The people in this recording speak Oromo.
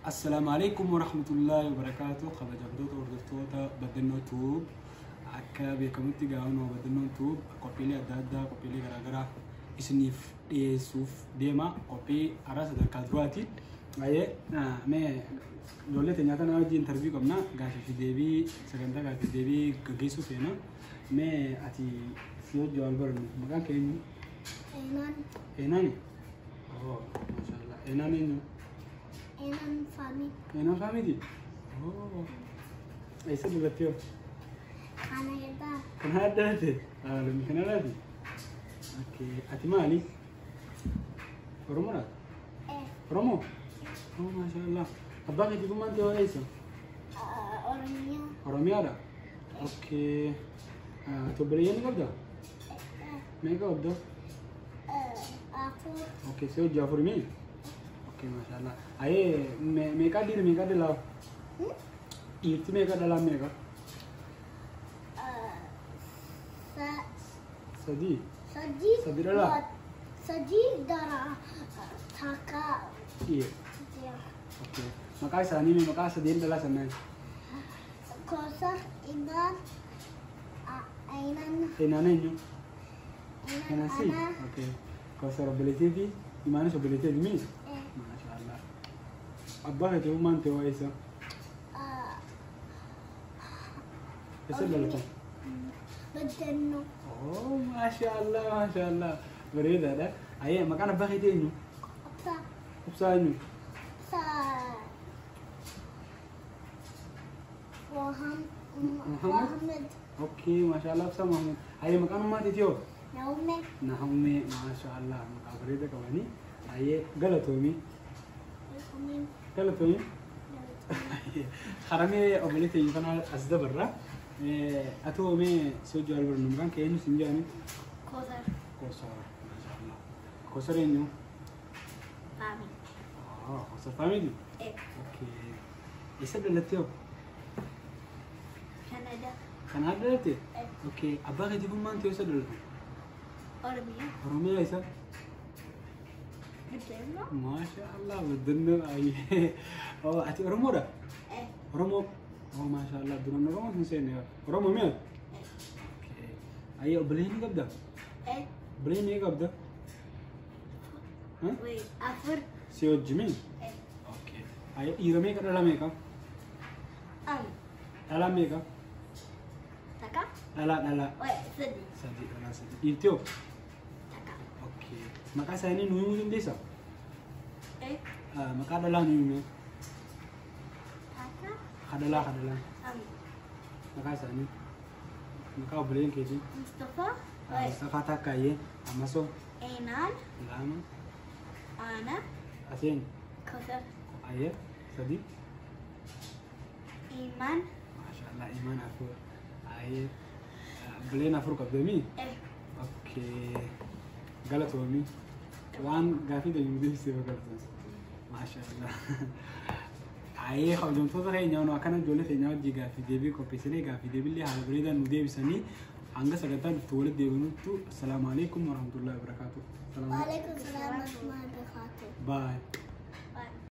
Assalaamu alaikum warahmatullahi wabarakaatu. Kabajamtoota hordoftoota Baddannoo Tube, akka beekamutti gaa'onoo Baddannoo Tube qophiilee adda addaa, qophiilee garaagaraa isiniif dhiyeessuuf deema. Qophii haaraa sadarkaa duraati. Baay'ee mee ijoollee teenya kana wajjin interview qabna. Gaafii fi deebii, sagantaa gaafii fi deebii gaggeessuu feena. Mee ati si hojii wal barannu, maqaan kee eenyu? Eenaan. Eenaani? Oh, maashaallah. Eenaan eenyu? Eenaan Faamii. Eenaan Faamiiti? Oh. Eessa dhalattee hoo? Kana jedhaa. Kan haadha dhalate? Haalonni kana dhalate? Okay. Ati maali? Oromoodha? Eh. Oromoo? Oh, maashaallah. Abbaa keetii gummaan ta'e eessa? Oromiyaa. Oromiyaadha? Okay. Ati obboleeyyan ni qabdaa? Eh. Meeqa qabda? 4. Okay, si hojii 4 mee? Okay, maashaallah. Ayee, meeqa dhiira meeqa dhalaa? Dhiirti meeqa dhalaa meeqa? 3. 3. 3 dhalaa? 3 dara 1. Dhiira. Okay. Maqaa isaanii mee, maqaa sadeen dhalaa sanaan? Kosar, Iman, Ainan. Eenaan eenyu? Ainan Kanasi? Ana. Okay. Kosar obboleettii fi Imaanis obboleettii mii? Eh. Maashaallah. Abbaa keetii ummaan ta'e eessa? Eessa dhalatan? Baddannoo. Oh, maashaallah, maashaallah. Bareedaadha. Ayee, maqaan abbaa keetii eenyu? Obsaa. Obsaa eenyu? Obsaa. Muhammad? Muhammad. Okay, maashaallah, Obsaa Muhammad. Ayee, maqaan ummaa keetii hoo? Naumee. Naumee, maashaallah, maqaa bareeda qabanii. Ayee, galatoomii. Galatoomii. Haramee obboleettii keenya kana as dabarra. Atoo mee si hojii wal barannu, maqaan kee eenyu siin jedhani? Kosar. Kosar, maashaallah. Kosar eenyu? Faamii. Oh, Kosar Faamiiti? Eh. Okay. Eessa dhalattee hoo? Kanada. Kanaa dhalatte? Eh. Okay. Abbaa keetii gummaan ta'e eessa dhalatte? Oromiyaa. Oromiyaa eessa? Baddannoo. Maashaallah, Baddannoo. Ayyee. Oh, ati Oromoodha? Eh. Oromoo? Oh, maashaallah, duraan Oromoo hin seenne. Oromoo mi'a? Okay. Ayyee, obboleeyyan ni qabdaa? Eh. Obboleeyyan meeqa qabda? Huh? Wait, 4. Si hojii mi? Eh. Okay. Ayyee, dhiira meeqa dhala meeqa? Dhala meeqa? 1. Dhala dhala. Wait, 3. 3 dhala 3. Dhiirti hoo? 1. Okay. Maqaa isaanii nuu himuu dandeessaa? Eh. Maqaa dhalaa nuu himi. 1. Kadhalaa kadhalaa. Maqaa isaanii. Maqaa obboleeyyan keetii. Mustafa. Wait. Mustafaa 1 ayyee. Ammasoo. Eenaan. 2. Ana. Ati eenyu? Kosar. Ayyee. 3. Iman. Maashaallah, Imaan 4. Ayyee. Obboleeyyan 4 qabdamii? Eh. Okay. Galatoomii. Waan gaafii deemu deebisee galatoomii. Maashaallah. Ayyee, kabajamtoota keenya akkana ijoollee keenya wajjin gaafii deebii qopheessinee gaafii deebiillee haala bareedaan nu deebisanii hanga sagantaa dhuftu walitti deebinutti assalaamu alaikum warahmatullahi wabarakaatuh. Waalaikum salaam warahmatullahi wabarakatuh. Bye.